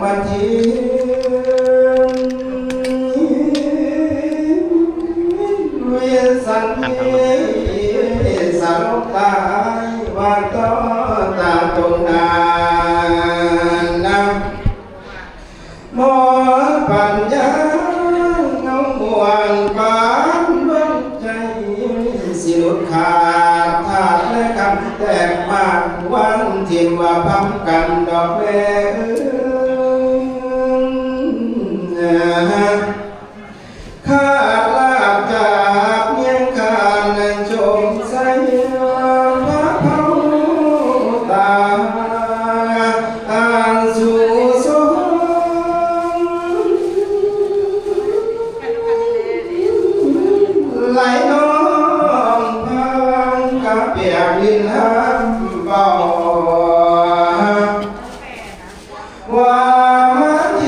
ມາທິນວິສັນຕິສະຫຼົບຕາຍວ່າຕໍ່ຕາຕົນນານນະ ໝົດປັນຍາເງົາມ່ວນປານດວງໃຈ ຊິຫຼຸດຂາດທາດແລະຄຳແຕກໝາກ ວັນຖິ້ມວ່າພຳກັນດອກແລເອີຍ. ຂາດລາບຈາກວຽງຄານ ຊົມໄຊພະເພົາຕາ ອັນສູງສົ່ງ ໄຫຼນອງພັງກະປຽກດິນຫ້າມເບົາ ວ່າມາເທ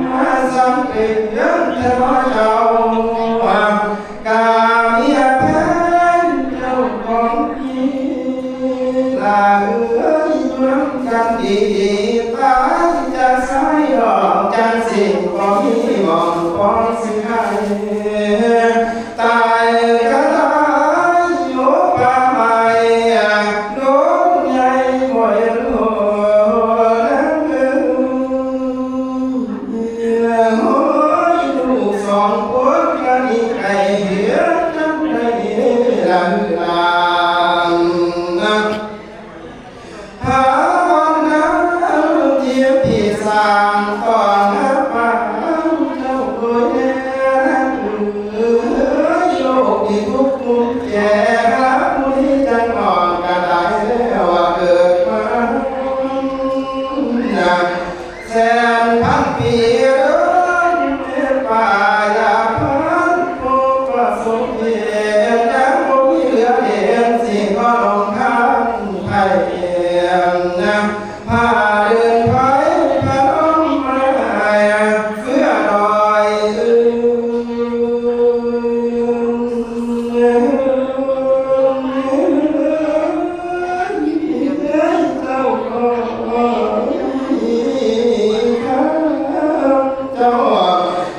ມາສຳເປັນເລື່ອງແທ້ເຈົ້າ ກະເມຍແພງເຈົ້າຂອງພີ່ ລາເອີຍ ຢູ່ນຳກັນດີໆ ຕາຍຈາກຊາຍດອກຈັນສິ ບໍ່ມີໝ່ອງປອງຊິໄຄ ຕາຍກະຕາຍ ໂອ ປ່າໄມ້ດົງໃຫຍ່ ໂອ້ຍ ໂອ້ຍ ໂອ້ຍ ລູກສອງຄົນກະໜີໄກ ເຮັດຈັ່ງໃດລະ ພາວັນນາທີ່ພີ່ສ້າງຕ້ອນຮັບປານເຈົ້າໂດຍແທ້ ໂລກນີ້ທຸກข์ກຸມແຈ ລະຜູ້ນີ້ຈັກນອນກະຕາຍແລ້ວ ວ່າເກີດມາ ແສນພັນປີເດີ ແມ່ນປ່າຢາພັນ ໂພກະສົມເຫດ ຍັງບໍ່ມີເຫຼືອເຫັນ ຊິຂໍລົງທານໄພ ຜ້າເດີນໄພ ພະນົມມາ ເຟືອດອຍອື່ນ. ເຈົ້າ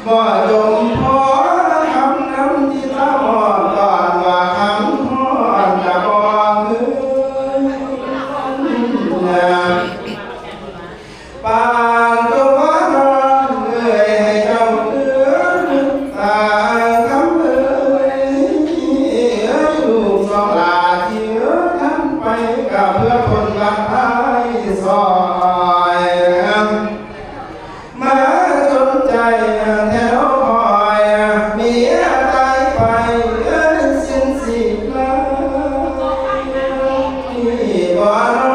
ບໍ່ຈົ່ມພໍ ຄຳນຳທີ່ຕາມອນ ຕອນວ່າຄຳຮອດກະບໍ່ຄືນ. ປານຕົວນ້ອງເອີຍ ໃຫ້ເຈົ້າຕື່ນຕາຄຳເອີຍ ລູກສອງຫຼ້າທີ່ເອີຍ ທັນໄປກະເພື່ອຜົນບາດພາຍສອຍ ມາຈົນໃຈແທ້ນ້ອງຄອຍ ເມຍຕາຍໄປເອີຍ ສິ້ນສີລາ ນີ້ບໍ່ນ້ອ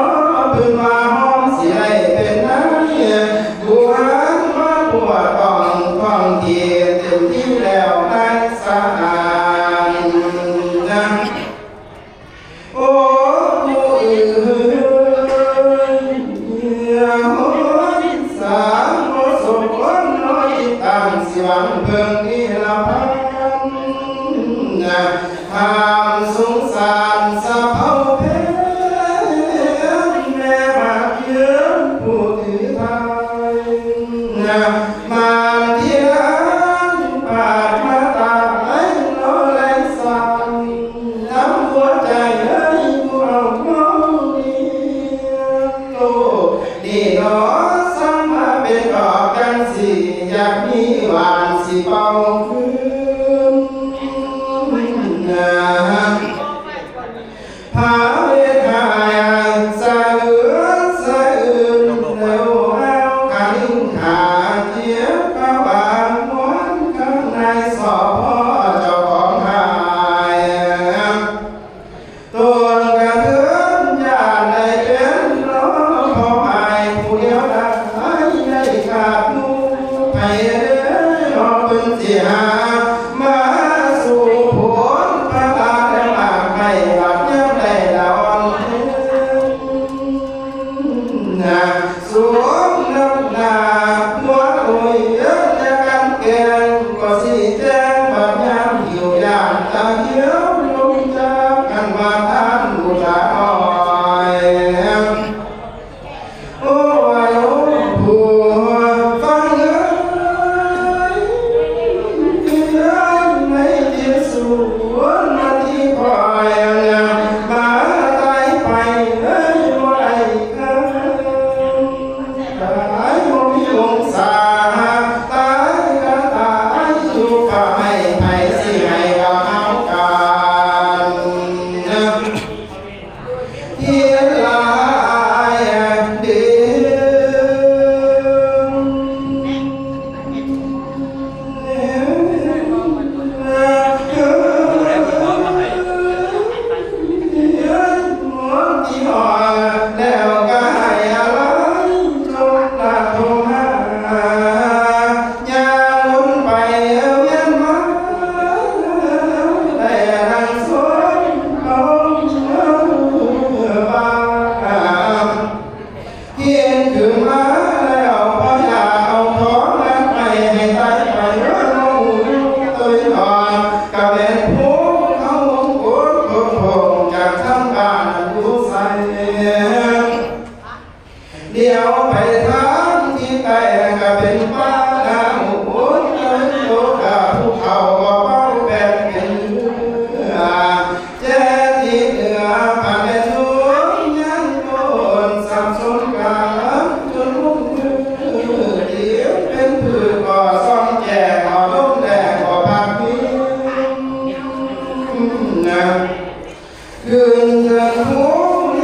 ເພິ່ນວ່າຫ້ອງຊິໄດ້ເປັນນາຍ ຜູ້ຫັນມາປົວຕ້ອງທ້ອງທີ່ເຕັມທີ່ແລ້ວນາຍສານ ໂອ້ ຜູ້ອື່ນ ໂອ້ຍ ສາງບໍ່ສົມຄວນນ້ອຍ ຕັ້ງຊິຫວັງເພິ່ງນິລະພັນ ຫ້າມສົງສານສະເພົາແພງ ແມ່ມາພຽງຜູ້ຖືໄທ ມາທີ່ຫຼັງປາດມາຕາຍ ລອໄລສັນ ນຳຫົວໃຈເອີຍ ຜູ້ເອົານ້ອງລ້ຽງໂຕ ນີ້ໜໍ ສັງມາເປັນດອກຈັນສີ ຢາກມີຫວານຊິເປົ່າຄືນ ພາເວທາຍສະເອືອສະອື່ນ ເອົາຫາວຄະນິງຫາ ຈຽບກະວາງມ່ວນ ຂ້າງໃນສອບພໍເຈົ້າຂອງຫາຍ ຕົນກະເທີນຢ້ານໄດ້ເປັນນ້ອງພໍ່ໝາຍ ຜູ້ດຽວດາຍໄດ້ຂາດໝູ່ ໃຜເດີນ້ອງເພິ່ນຊິຫາມາສູ່ຜົນພະລາ ແລະໝາກໄມ້ບາດຍາມໄດ້ລະອ່ອນເພງ ສົມນ້ຳໜ້າຫົວໂອຍ ເອີ ຈະກັນແກງກໍຊິແຈ້ງ ບັດຍາມຫິວຢາກຕາຂຽວລົງຈາກ ຄັນວ່າ ຂຶ້ນເທິງພູ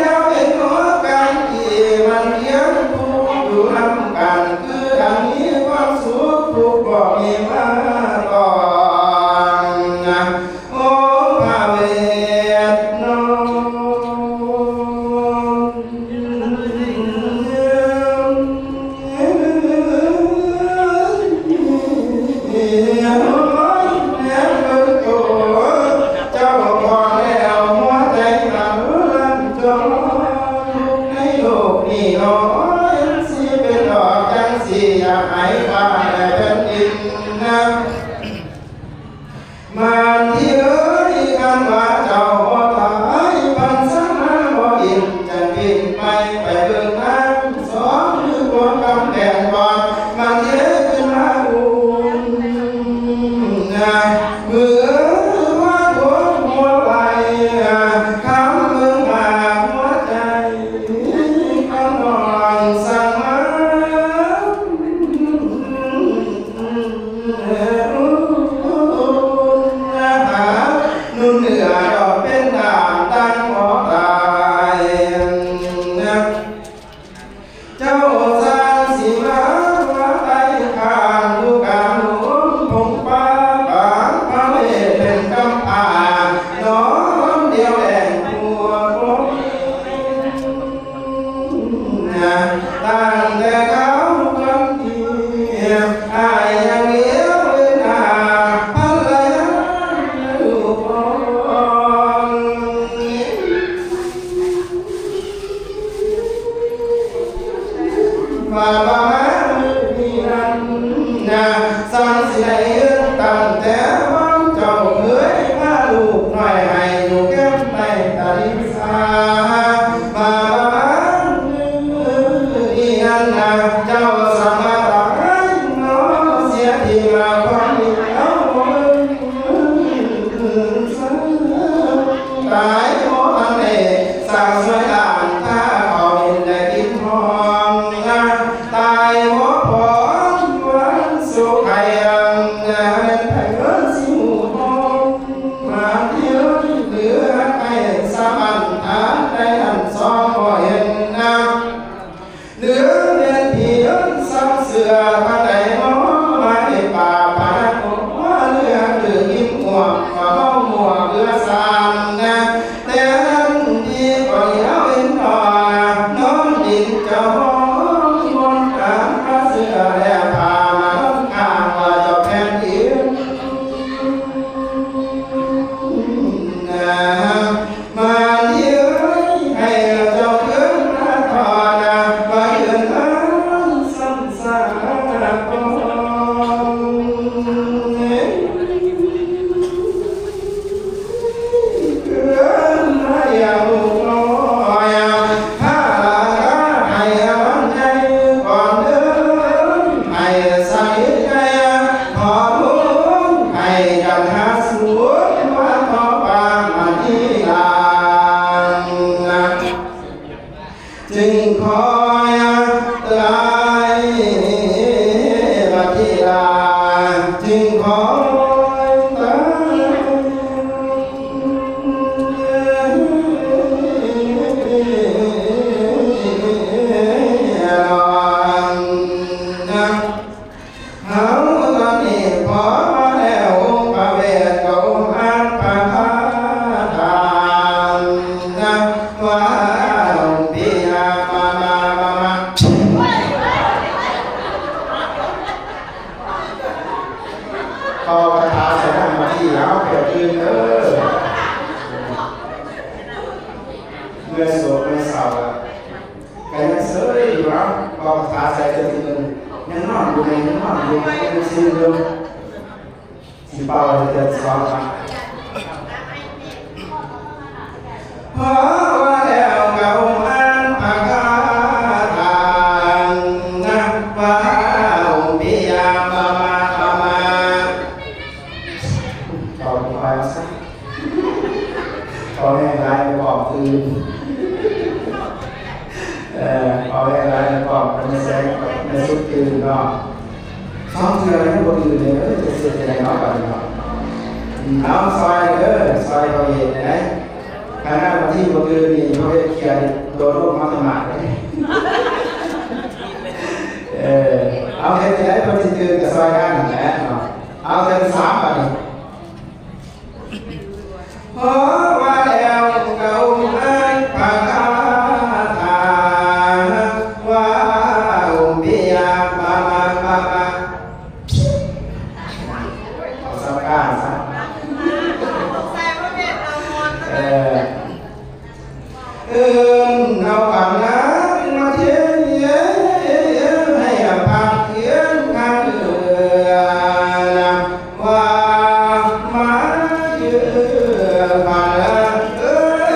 ຢ່າໄປຕົວກັນທີ່ມັນພຽງ ຜູ້ຢູ່ນຳກັນຄືກັນມີຄວາມສຸກ ທຸກບໍ່ມີມາຕ້ອງນະ ໂອພະເວດເນາະ. ເຈົ້າຂອງແລ້ວ ຫົວໃຈຕັນລັນຈອງ ທຸກໃນໂລກນີ້ນ້ອຍ ຊິເປັນດອກຈັນສີ ຢາກໃຫ້ຟ້າແລະແຜ່ນດິນນະ ມານທີ່ເອີຍ ຄັນວ່າເຈົ້າບໍ່ຕາຍ ພັນສາມາບໍ່ດິນ ຈະປິ່ນໄປ ໄປເບິ່ງນາງສອງ ຄືຄວາມກຳແພງບອດ ມາເທຂຶ້ນມາອຸ້ມນາ ເມື່ອວ່າຕົວຫົວໄຫຼ ຄຳເບິ່ງມາຫົວໃຈຂອງນ້ອງສາມາ ໜູເໜືອດອກເປັນດາບ ຕັ້ງບໍ່ຕາຍ ເຈົ້າຊ່າງຊິມາວ່າໄດ້ຂ້າງ ຢູ່ກາງດົງພົງປ່າ ປາງພະເວດເປັນກຳພ້າ ນອນດຽວແລງຜົວຄົນ. ຕັ້ງແຕ່ຄາວກ່ອນທີ່ອ້າຍຍັງຫຼຽວເຫັນໜ້າພັນລະຍາລູກອ່ອນ ວ່າປະມານມື້ນີ້ນັ້ນນະ ສັງຊິໄດ້ເຫັນຕັ້ງແຕ່ວັນເຈົ້າເຄີຍພາລູກນ້ອຍໃຫ້ຢູ່ແຄມໃຕ້ຕະລິງ ສາ ບາບາ ນີ້ນັ້ນນະ ເຈົ້າສາມາດຕາຍເນາະ ເສຍທີ່ມາຄວາມດີເອົາ ຕາຍບໍ່ທັນໄດ້ສ້າງຊ່ວຍລ້າງ ຖ້າເຂົາເຫັນໄດ້ກິ່ນຫອມນະ ຕາຍບໍ່ພ້ອມ ວັນສຸກໄຂອັນ ແມ່ນໃຜເອີຍຊິຮູ້ ມາທີ່ເອີຍ ຫຼືໃຜສາມາດທານໄດ້ຫັ້ນ ສອງບໍ່ເຫັນນາ ຫຼືແມ່ນຜີສັງເສືອ ທາງໃດເນາະ ມາເຮັດບາບພະນັກ ໂອ ຫຼືຖືກິນໝວກ ວ່າເມົາໝວກເຫຼືອສານນະ ແຕ່ນັ້ນທີ່ຂ້ອຍເອົາເຫັນນອນນະ ນອນດິນເຈົ້າຫ້ອງ ບົນການພະເສືອແລະຜ້າ ມານອນຂ້າງວ່າເຈົ້າແຜ່ນດິນນະ ມາເລີຍໃຫ້ເຈົ້າເກີດມາຕໍ່ໜ້າ ມາເກີດມາສຳສາລະກ່ອນ ເກີດມາຢ່າງລູກນ້ອຍ ພາລະກາໃຫ້ມັນໃຫຍ່ກ່ອນເດີ ໃຫ້ສະໜິດໃຫຍ່ ຂໍບຸນໃຫ້ກັນຫາສູນ ວ່າຕໍ່ປາມະນີລາ ຈຶ່ງຂໍຕາຍມະນີລາ ຈຶ່ງຂໍຕາຍ ເຮົາຕອນນີ້ພໍມາແລ້ວ ອົງພະເວດກໍອົງອາດພະຄາຖານະ ວ່າອົງປິຍະມາມາມາມາ ເປົ່າຄາຖາໃສ່ນຳມາທີ່ເຮົາແບບອື່ນເດີ ເມື່ອໂສກເມື່ອເສົ້າ ກະຍັງເຊີຍຢູ່ເນາະ ເປົ່າຄາຖາໃສ່ເທື່ອທີໜຶ່ງ ຍັງນອນຢູ່ ຍັງນອນຢູ່ ຍັງຊຶມຢູ່ ຊິເປົ່າເທື່ອທີສອງ ພໍວ່າແລ້ວກະອົງອ່ານພະຄາຖານະ ວ່າອົງປິຍະມາມາມາມາ ເອົາໄປວ່າຊັ້ນ ເວົ້າແຮງຫຼາຍໄປພ້ອມອື່ນ ເອີ ເວົ້າແຮງຫຼາຍໄປພ້ອມແມ່ແສງກັບແມ່ສຸດຕື່ນເນາະ ສອງເທື່ອແລ້ວຍັງບໍ່ຕື່ນເລີຍ ເອີ ຈະເຮັດຈັ່ງໃດເນາະ ບາດນີ້ເນາະ ເອົາ ຊ່ອຍເດີ ຊ່ອຍເຂົາເຮັດແດ່. ຄັນນັ້ນວັນທີບໍ່ຕື່ນນີ້ ບໍ່ໄດ້ເຄຍໂດນລົງມາສະໝາກເດ້. ເອີ ເອົາ ເຮັດຈັ່ງໃດເພິ່ນຊິຕື່ນກໍຊ່ອຍກັນຫັ້ນແຫຼະເນາະ. ເອົາ ເທື່ອທີສາມບາດນີ້. ພໍວ່າແລ້ວກໍອຸມອັດຖະກະຖາ ວ່າອຸມປິຍະ ປະມະ ປະມະ ເອົາສຳການຊະ ເອີ ເອີ້ນເອົາກຳລັງມາເທ ໃຫ້ອາພາກເຮືອນຂ້າງເອື້ອນ ວ່າມາເອີ ພະລາເອີຍ.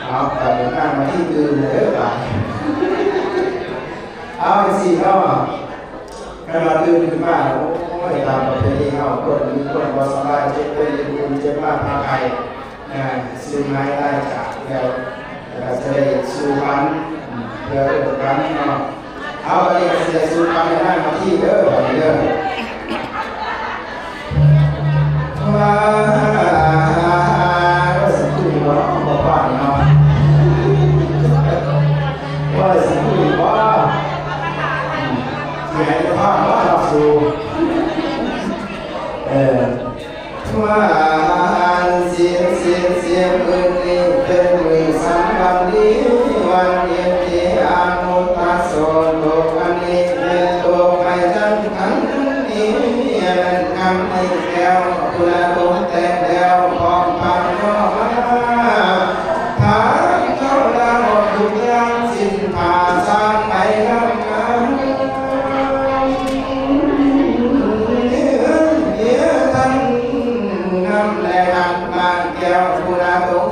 ເອົາ ບາດນີ້ນັ່ງມາທີ່ຕື່ມເດີບາດນີ້. ເອົາ ຈັ່ງຊີ້ເນາະ ຄັນວ່າຕື່ນຂຶ້ນມາ ໂອ້ຍ ຕາມປະເພນີເຮົາ ຄົນມີຄົນບໍ່ສະບາຍ ເຈັບເປັນເປັນເຈັບມາພາໄຂ້ ອ່າ ຊື້ມາໃຫ້ຫຼາຍຈາກແລ້ວ ແລ້ວກໍຈະໄດ້ສູ່ກັນ ເພື່ອເອື້ອນກັນເນາະ. ເອົາ ບາດນີ້ກໍຊິໄດ້ສູ່ກັນໃນນາມທີ່ເດີ ບາດນີ້ເດີ. ວ່າ ວ່າຊິຄືຢູ່ບໍ່ເນາະ ບໍ່ປານນີ້ເນາະ ວ່າຊິຄືຢູ່ບໍ່ ອືມ ຊິໃຫ້ພາບບໍ່ເນາະສູ່ ເອີ. ວານສິນ ສິນ ສິນ ມື້ນີ້ເປັນມື້ສຳຄັນດີ ວັນເປັນທີ່ອະນຸຕາໂສໂຕ ອັນນີ້ແມ່ນໂຕໄປຈັນທັນນີ້ ແມ່ນຄຳນີ້ແກ້ວ ຜູ້ລະດົງແຕ່ງແລ້ວ ພ້ອມພານ້ອມມາ ພາເຈົ້າລາວທຸກຢ່າງ ສິ້ນຜ້າສ້າງໄປງາມ ເອີ ເອີ ທ່ານນຳແລະຫັນມາແກ້ວ ຜູ້ລະດົງ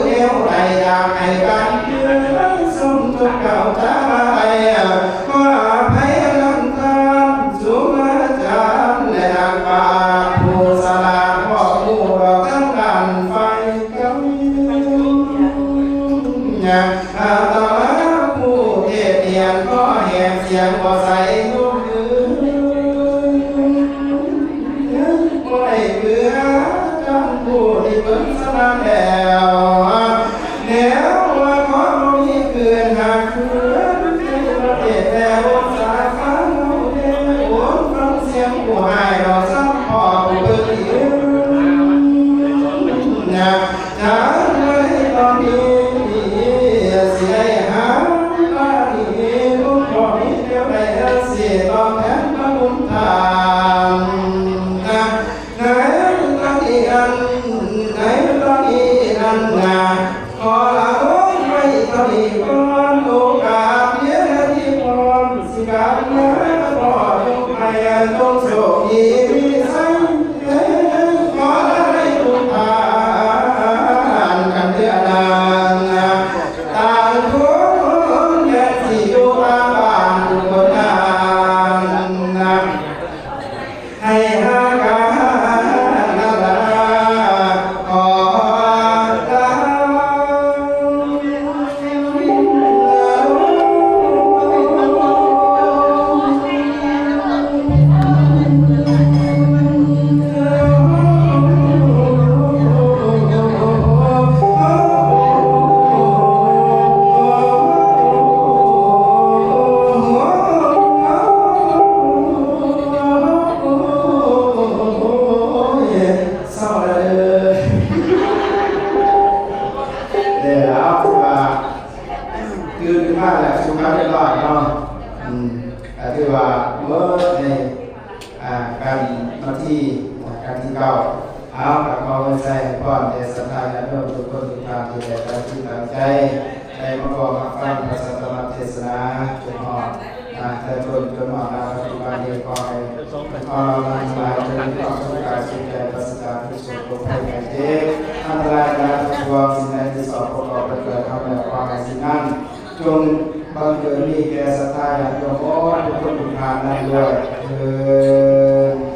ແນວໃດຢາກໃຫ້ການເຮືອນຊົມທຸກເຈົ້າຈາໄລ ຂໍອະໄພນຳທ່ານສຸມາຈານ ແລະນັກປາດຜູ້ສະຫຼາດຮອບຮູ້ດອກທາງດ້ານໄຟ ອາຕະມາຜູ້ເທດຮຽນ ຂໍແຮງສຽງບໍ່ໃສຍົກມື ບໍ່ໄດ້ເກືອຈຳຜູ້ທີ່ເພິ່ນສະຫຼາດແລ້ວ ແລ້ວວ່າຂໍບໍ່ມີຄືນຫາກຄືນໃນປະເທດແລະວົງສາຂາເຮົາເດ ໂອນຟັງສຽງຜູ້ຮ້າຍເຮົາຊ້ຳພໍ້ຜູ້ເບິ່ງອີກ ຈາກໃນຕອນນີ້ ຊິໄດ້ຫາປານນີ້ ຄົງບໍ່ມີແນວໃດ ຊິຕອບແທນພະຄຸນທ່ານ ໃນຕອນນີ້ນັ້ນ ໃນຕອນນີ້ນັ້ນນະ ຂໍລາລົງໄວ້ເທົ່ານີ້ກ່ອນ ໂອກາດເວລາທີ່ພ້ອມ ຊິກັບມາພໍ້ ຈົ່ງໃຫ້ຈົ່ງໂຊກດີມີໄຊ ຂໍລາໄລທຸກທ່ານກັນເທື່ອນັ້ນ ຕ່າງຄົນແມ່ນຊິຢູ່ຕາມບ້ານຜູ້ຄົນນັ້ນ ໃຫ້ຫາການນັ້ນລະ ຂໍລາ. ເຊົາແລ້ວເດີ ເອີ ເອົາ ຖືວ່າ ຕື່ນຂຶ້ນມາແລ້ວ ສຸຂະຮຽບຮ້ອຍເນາະ ອືມ ກໍຖືວ່າເໝິດໃນ ອ່າ ການນຳທີ່ ການທີ່ເກົ້າ ເອົາ ກໍຂໍອວຍໄຊໃຫ້ພອນແດ່ສັດທາຍາດໂຍມທຸກຄົນທຸກທ່ານ ທີ່ໄດ້ຕັ້ງຈິດຕັ້ງໃຈ ໄດ້ມາເຂົ້າມາຟັງພະສັດທະມະເທດສະໜາ ຈົນຮອດ ອ່າ ແຕ່ຕົ້ນຈົນຮອດ ປັດຈຸບັນນີ້ ຂໍໃຫ້ພວກເຮົາທັງຫຼາຍ ຈົ່ງມີຄວາມສຸກກາຍສຸກໃຈ ປາສະຈາກທຸກໂສກໂລກໄພໄຂ້ເຈັບ ອັນຕະລາຍທັງຫຼາຍທັງປວງ ສິ່ງໃດທີ່ຊອກປະກອບປະເກີດເຮົາແລ້ວ ຂໍໃຫ້ສິ່ງນັ້ນ ຈົ່ງບັງເກີດມີແກ່ສັດທາຍາດໂຍມທຸກຄົນທຸກທ່ານນັ້ນດ້ວຍເທີ້ນ.